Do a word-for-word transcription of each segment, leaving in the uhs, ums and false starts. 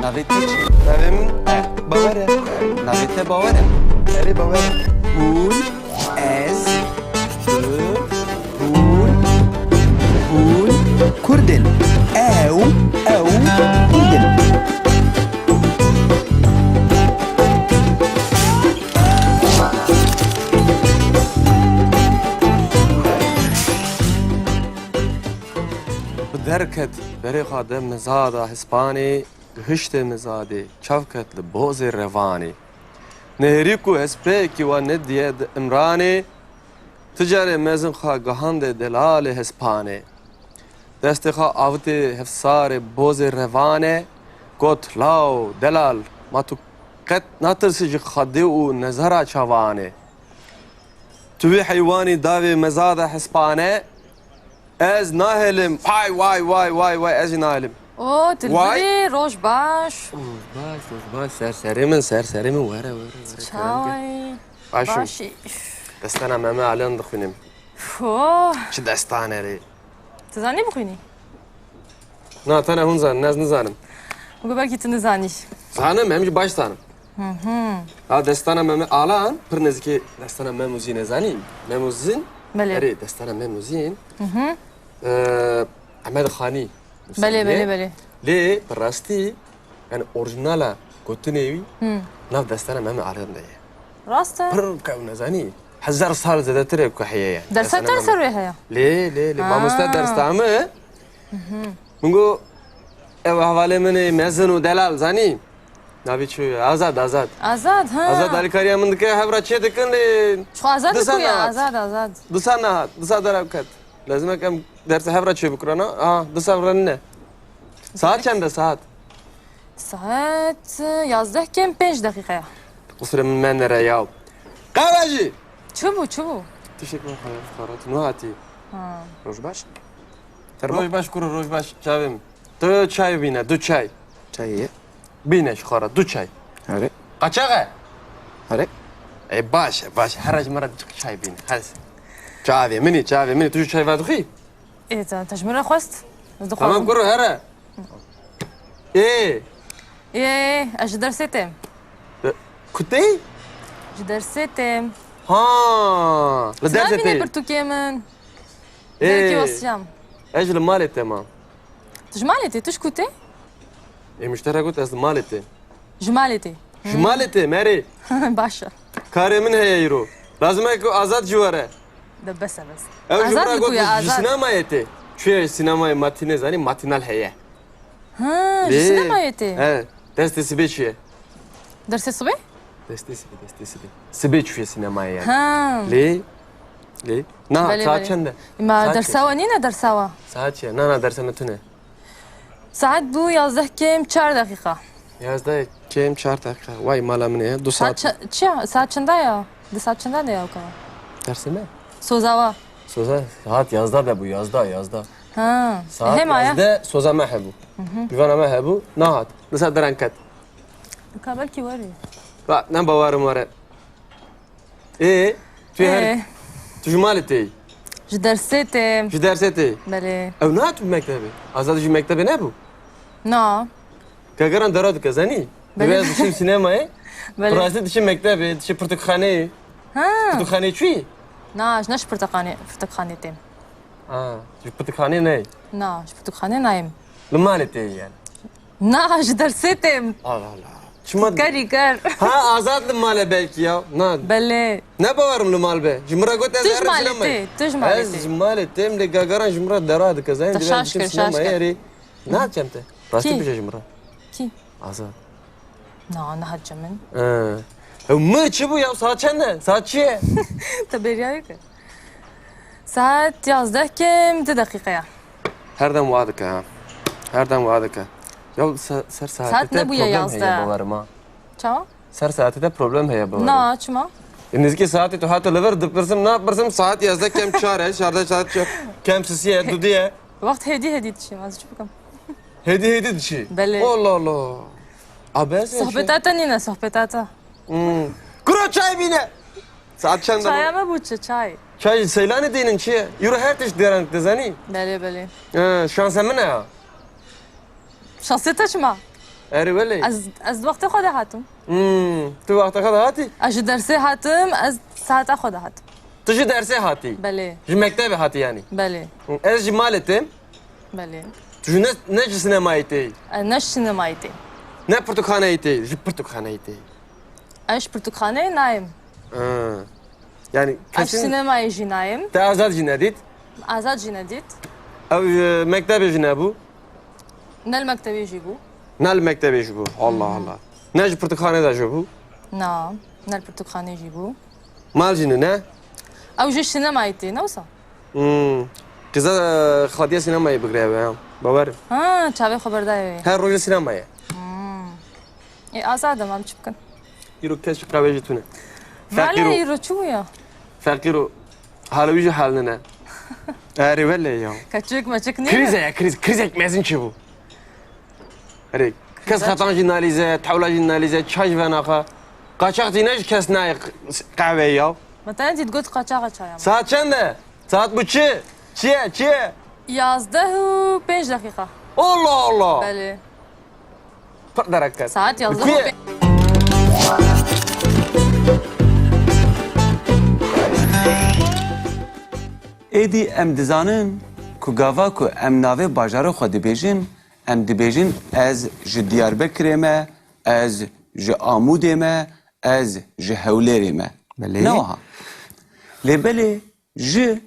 Navê te çi? Navê min Bawer e. Navê te Bawer e? Erê, Bawer e. Hûn, ez, tu, hûn, hûn Kurd in. Ew, ew Kurd in. Bi derket berê xwe de mizada hispanê, gihiştê mizadê, çav ket li bozê revanê. Nehêrî ku hespêkî we nediye di imranê, ti carê mezin xwe gihande delalê hespanê. Destê xwe avitê hevsarê bozê revanê, got, law, delal, ma tu qet natirsî ji Xwedê û nezera çavanê? Tu wî heywanî davê mezada hespane, ez nahêlim. Hay, way, way, way, way, ez jî nahêlim. O, Dilbirî, roj baş. Roj baş, roj baş. Ser serê min, ser serê min. Were, were, were. Çawayî? Baş im. Başî. Destana Meme Aliyan dixwînim. Fo. Çi destane rê. Tu zanî bixwînî? Na, tene hûn zanin, ez nizanim. Û belkî tu nizanî. Zanim, em jî baş zanim. Hı hı. Ha, destana Meme Alan, pir nêzîkê destana Mem Uzîn e, zanî? Mem Uzîn? Belê. Erê, destana Mem Uzîn. Hı hı. Ee, Ehmed Xanî. Belê, belê, belê. Lê, bi rastî, yani, orîjinala gotinê wî, hı, nav destana Meme Alan de ye. Rast e? Pir kewne, zanî? Hezar sal zêdetir e ku heye ye. Dersa te ser wê heye? Lê, lê, lê. Ha. Mamoste dersa min. Hı hı. Min got, ew hevalê min ê mezin û delal, zanî? Navê çi ye? Azad, Azad. Azad, ha. Azad alîkariya min dike, hev re çê dikin, lê... Ji xwe Azad disa diku ya, nehat. Azad, Azad. Disa nehat, disa derew ket. Lazim e em dersa hev re çê bikirana. Aha, disa re nîne. Saet çend e, saet? Saet yazdeh kêm pênc deqîqe ya. Qusirê min menere ya. Qewejî! Çi bû, çi bû? Tiştek min xwe xarat. Nû hatî. Ha. Roj baş. Termo. Roj baş kuro, roj baş çavê min. Tu çay bîne, du çay. Çayê ye. Bîne ji xwe re, du çay. Erê. Qaçax e? Erê. E, baş e, baş e. Here ji min re du çay bîne. Hadi. Çavê min î, çavê min î. Tu jî çay vedixwî? Ê, te, te ji min re xwest. Ez dixwazim. Tamam kuro, here. Ê. Ê, ez ji dersê têm. Ku tê? Ji dersê têm. Ha, li dersê tê. Nabîne pirtûkê min. Ê. Belkî wasiyam. Ez ji li malê te ma. Tu ji malê tê, tu ji ku tê? Ê, min ji te re got ez li malê tê. Ji malê tê. Ji malê tê, merê. Baş e. Karê min heye îro. Lazim e ku Azad jî were. De bes e, bes. Ew ji min re got ji sînemayê tê. Çûye sînemayê matîne, zanî, matînal heye. Ha, ji sînemayê tê. He, destê sibê çûye. Dersê sibê? Destê sibê, destê sibê. Sibê çûye sînemayê yani. Ha. Lê, lê. Na, saet çend e? Ma dersa we nîne dersa we? Saet çi ye? Na, na, dersa me tune. Saet bû yazdeh kêm çar deqîqa. Yazdeh kêm çar deqîqa. Vay mala min e. Du saet. Saet çi-, çi ya? Saet çend e ya? Di saet çend e ya o kadar? Dersê me? Soza we. Soza saet yazdeh de bû, yazdeh, yazdeh. Ha. Saet yazdeh soza me hebû. Hı hı. Pîvana me hebû, nahat. Disa deran ket. Ka belkî werî. Ba, ne bawerim were. Ê, tu her, tu ji malê tê? Ji dersê tê. Ji dersê tê? Belê. Ew nehat bi mektebê? Azad ji mektebê nebû? Na. Gagaran dera dike, zanî? Belê. Divê ez diçim sînemayê. Belê. Tu rastî diçim mektebê, diçim pirtûkxaneyê. Ha. Pirtûkxaneyê çûyî? Na, ez ne ji pirtûkxanê, pirtûkxanê têm. Ha, ji pirtûkxanê neyê? Na, ji pirtûkxanê nayêm. Li malê tê yani? Na, ji dersê têm. Allah Allah. Çima? Kerî ker. Ha, Azad li mal e belkî ya. Na. Belê. Ne bawerim li mal be. Ji min re got ez... Tu ji malê tê, tu ji malê tê. Ez ji malê têm, lê Gagaran ji min re dera dike. Te şaş kir, şaş kir. Erê. Nahat cem te. Rastî bije ji min re. Kî? Azad. Na, nehat cem min. He. Ew mir çi bû ya? Saet çend e? Saet çi ye? Te bêriya wê kir. Saet yazdeh kêm du deqîqe ya. Her dem wa dike ha. Her dem wa dike. Ya se-, ser saetê te problem heye bawerim ha. Çawa? Ser saetê te problem heye bawerim. Na, çima? E, nêzîkî saetê tu hate li vir dipirsim, napirsim, saet yazdeh kêm çar e, çardeh saet çar, kêm sisî ye, dudî ye. Wext hêdî hêdî diçî, ez çi bikim? Hêdî hêdî diçî? Belê. Allah Allah. Abi ez... Sohbeta te nîne, sohbeta te. Hmm. Kuro çay bîne. Saet çend e? Çaya me bû çi, çay? Çay Seylanê dînin çi ye? Euro her tişt dêran dizanî? Belê, belê. He, şansa min e ya. Şansê te çima? Erê welê. Ez, ez di wextê xwe de hatim. Hmm, tu wexta xwe de hatî? Ez ji dersê hatim, ez saeta xwe de hatim. Tu ji dersê hatî? Belê. Ji mektebê hatî yanî? Belê. Hmm, ez ji malê têm. Belê. Tu ji ne, ne ji sinemayê tê? Ez ne ji sinemayê têm. Ne pirtûkxaneyê tê, ji pirtûkxaneyê tê. Ez ji pirtûkxaneyê nayêm. Ha. Yanî Ez ji kesin sinemayê jî nayêm. Te Azad jî nedît? Azad jî nedît. Ew ji mektebê jî nebû? Ne li mektebê jî bû. Ne li mektebê jî bû. Allah Allah. Ne ji pirtûkxanê de jî bû? Na, ne li pirtûkxanê jî bû. Mal jî ne? Ew ji sinemayê tê, ne wisa? Hmm. Qiza, e, xwediya sinemayê bigire ew ya. Bawer. Ha, çavê xwe berdaye wê. Her rojê sinemayê. Hmm. Ê, Azad e, em çi bikin? Îro kes ji qehwê jî tune. Vale, Feqîro. Îro çi bû ya? Feqîro. Hala wî jî hal nine. Erê wele ya. Keçik meçik niye? Krize ya, kriz, krizek mezin çi bû? Erê, kes xetan jî nalîze, tewla jî nalîze, çay jî venaxa. Qaçax tîne jî kes nayê q-, qehweyê ya. Me tenê dît got qaçaxa çaya. Saet çend e? Saet bu çi? Çi ye, çi ye? Yazdeh û pênc deqîqa. Allah Allah! Belê. Pir derek ket. Saet yazdeh û pênc. Êdî em dizanin ku gava ku em navê bajarê xwe dibêjin, em dibêjin ez ji Diyarbekirê me, ez ji Amûdê me, ez ji Hewlêrê me. Belê. Ne wiha. Lê belê ji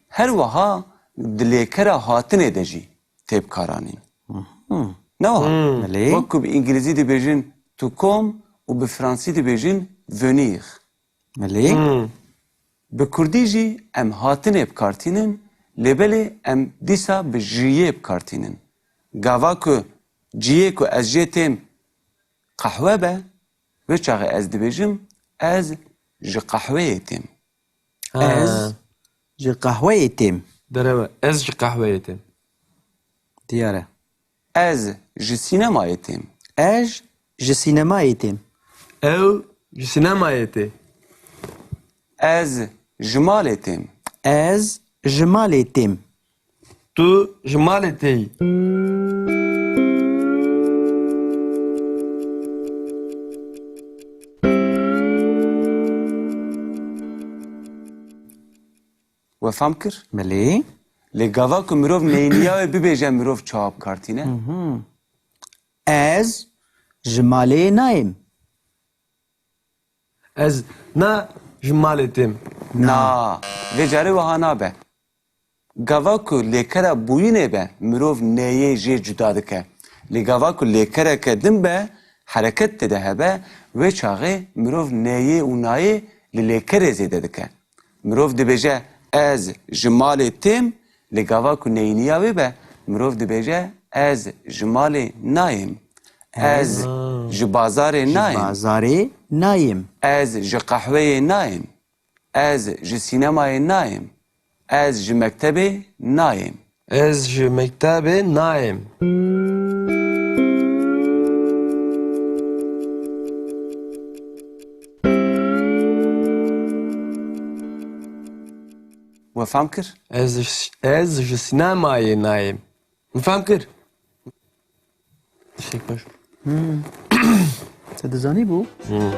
her wiha di lêkera hatinê de jî tê bikaranîn. Mhm. Ne wiha. Hmm. Belê. Wek ku bi îngilîzî dibêjin to come û bi fransî dibêjin venir. Belê. Hmm. Bi kurdî jî em hatinê bi kar tînin, lê belê em dîsa bi jiyê bi kar tînin. Gava ku ciyê ku ez jê têm qehwe be, wê çaxê ez dibêjim, ez ji qehweyê têm. Ha. Ez ji qehweyê têm. Derew e. Ez ji qehweyê têm. Diyar e. Ez ji sînemayê têm. Ez ji sînemayê têm. Ew ji sînemayê tê. Ez ji malê têm. Ez ji malê têm. Tu ji malê têyî. We fam kir? Belê. Lê gava ku mirov neyniya wê bibêje, mirov çawa bi kar tîne? Mhm. Ez ji malê nayêm. Ez na ji malê têm. Na. Vê carê wiha nabe. Gava ku lêkera bûyînê be, mirov neyê jê cuda dike. Lê gava ku lêkereke din be, hereket tê de hebe, wê çaxê mirov neyê û nayê li lêkerê zêde dike. Mirov dibêje, ez ji malê têm, lê gava ku neyniya wê be, mirov dibêje, ez ji malê nayêm. Ez Ez ji bazarê ji nayêm. bazarê nayêm. Ez ji qehweyê nayêm. Ez ji sînemayê nayêm. Ez ji mektebê nayêm. Ez ji mektebê nayêm. We fam kir? Ez ji, ez ji sînemayê nayêm. Min fam kir? Tiştek baş. Hmm. Te dizanî bû? Hmm.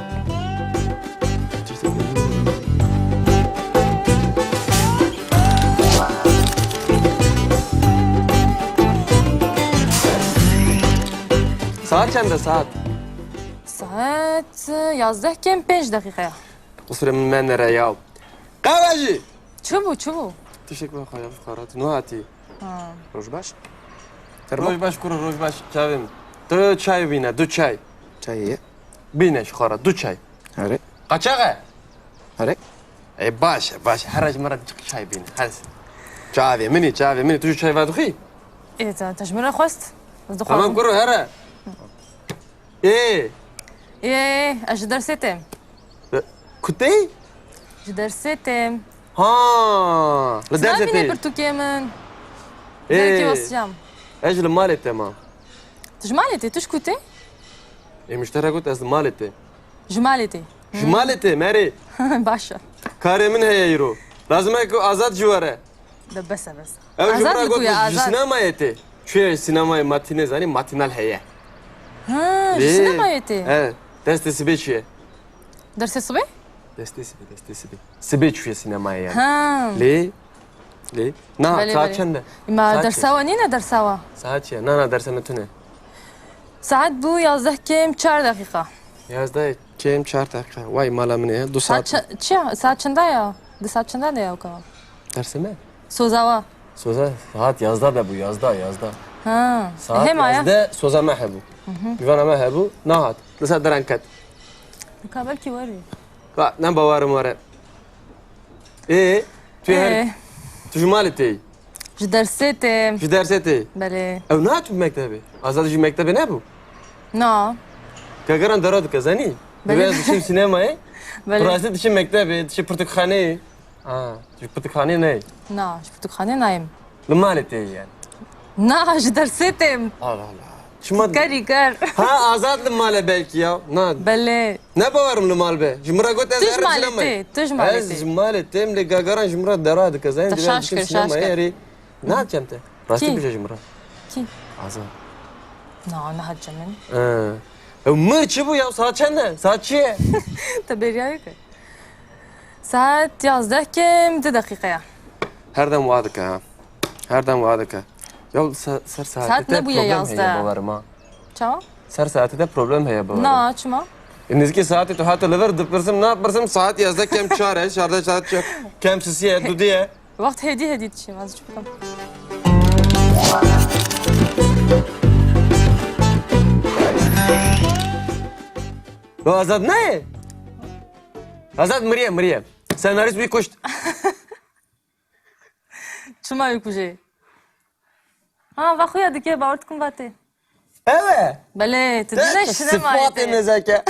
Saet çend e saet? Saet, e, yazdeh kêm pênc deqîqe ya. Qusure min menere ya. Qewejî! Çi bû, çi bû? Tiştek min xwe ya, xwe rat. Nu hatî. Ha. Roj baş. Termo. Roj baş kuro, roj baş çavê min. Tu çay bîne, du çay. Çayê ye. Bîne ji xwe re, du çay. Erê. Qaçax e? Erê. Ê, baş e, baş e. Here ji min re çik çay bîne. Hadi. Çavê min î, çavê min î. Tu jî çay vedixwî? Ê, te, te ji min re xwest. Ez dixwazim. Tamam kuro, here. Ê. Ê, ez ji dersê têm. Ku tê? Ji dersê têm. Ha, li dersê tê. Nabîne pirtûkê min. Ê. Derekê wesiyam. Ez ji li malê têm a. Tu ji malê tê, tu ji ku tê? Ê, min ji te re got ez li malê têm. Ji malê tê. Ji malê têm, erê. Baş e. Karê min heye îro. Lazim e ku Azad jî were. De bes e, bes e. Ew ji min re got, ji sînemayê tê. Çi ye sînemayê matîne zanî, matînal heye. Ha, ji Lê, sinemayê tê. He, destê sibê çûye. Dersê sibê? Destê sibê, destê sibê. Sibê çûye sinemayê yani. Ha. Lê, lê. Na, Belê, saat belê. Çend e? Ma Saat dersa çend? Wa nîne dersa wa? Saat çi? Na, na, dersa me tune. Saat bû yazdeh kêm çar deqîqa. Yazdeh kêm çar deqîqa. Vay mala min e. Du saat. Saat çi-, çi ya? Saat çenda ya? Di saat çenda de ya o kadar. Dersê me? Soza wa. Soza saat yazdeh de bû, yazdeh, yazdeh. Ha. Saat Hema ya. Yazdeh soza me hebû. Hı hı. Civana me hebû, nahat. Li ser deran ket. Ka belkî werî. Ka, ne bawerim were. Ê, tu her, Ê. Tu ji malê tê. Ji dersê tê. Ji dersê tê. Belê. Ew nahat mektebê. Azad ji mektebê nebû. Na. Gagaran dera dike, zanî? Belê. Divê ez diçim sînemayê. Belê. Rastî diçim mektebê, diçim pirtûkxaneyê. Ha, ji pirtûkxanê neyê? Na, ji pirtûkxanê nayêm. Li malê tê yani. Na, ji dersê têm. Allah Allah. Çima? Kerî ker. Ha, Azad li malê belkî ya. Na. Belê. Ne bawerim li mal be. Ji min re got ez Tu ji herim malê sinemayê. Tê, tu ji malê Ez tê. Ji malê têm lê Gagaran ji min re dera dike. Zaten Te divê şaş diçim kir, şaş sinemayê kir. Erê. Nahat cem te. Rastî Kî? Bije ji min re. Kî? Azad. Na, nahat cem min. Ee. Ew mir çi bû ya? Saat çend e? Saat çi ye? Te bêriya wê kir. Saet yazdeh kêm du deqîqe ye. Her dem wa dike ha. Her dem wa dike. Ya se-, ser saetê Saet te nebûye problem heye yazdeh. Bawerim ha. Çawa? Ser saetê te problem heye bawerim. Na, çima? E, nêzîkî saetê tu hate li vir dipirsim, napirsim, saet yazdeh kêm çar e, şardeh saet çar, kêm sisî ye, dudî ye. Wext hêdî hêdî diçîm, ez çi bikim? Lo Azad nayê? Azad miriye, miriye. Senarîst wî kuşt. Çima wî kujê? Ha, va xuya dike, bawer dikim va tê. Ew e? Belê, tu Te dine çi sinemayê sifatê te. Nezeke.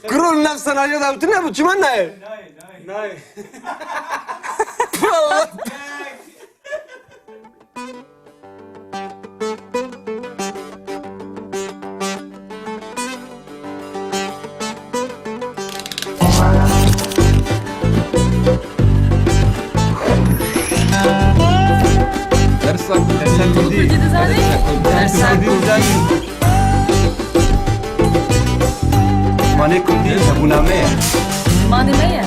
Kuro li nav senaryo de tu nebû, çima nayê? Nayê. Allah. Dersa, dersa kurdî. Dersa kurdî. Manê kurdî hebûna me ye. Manê me ye.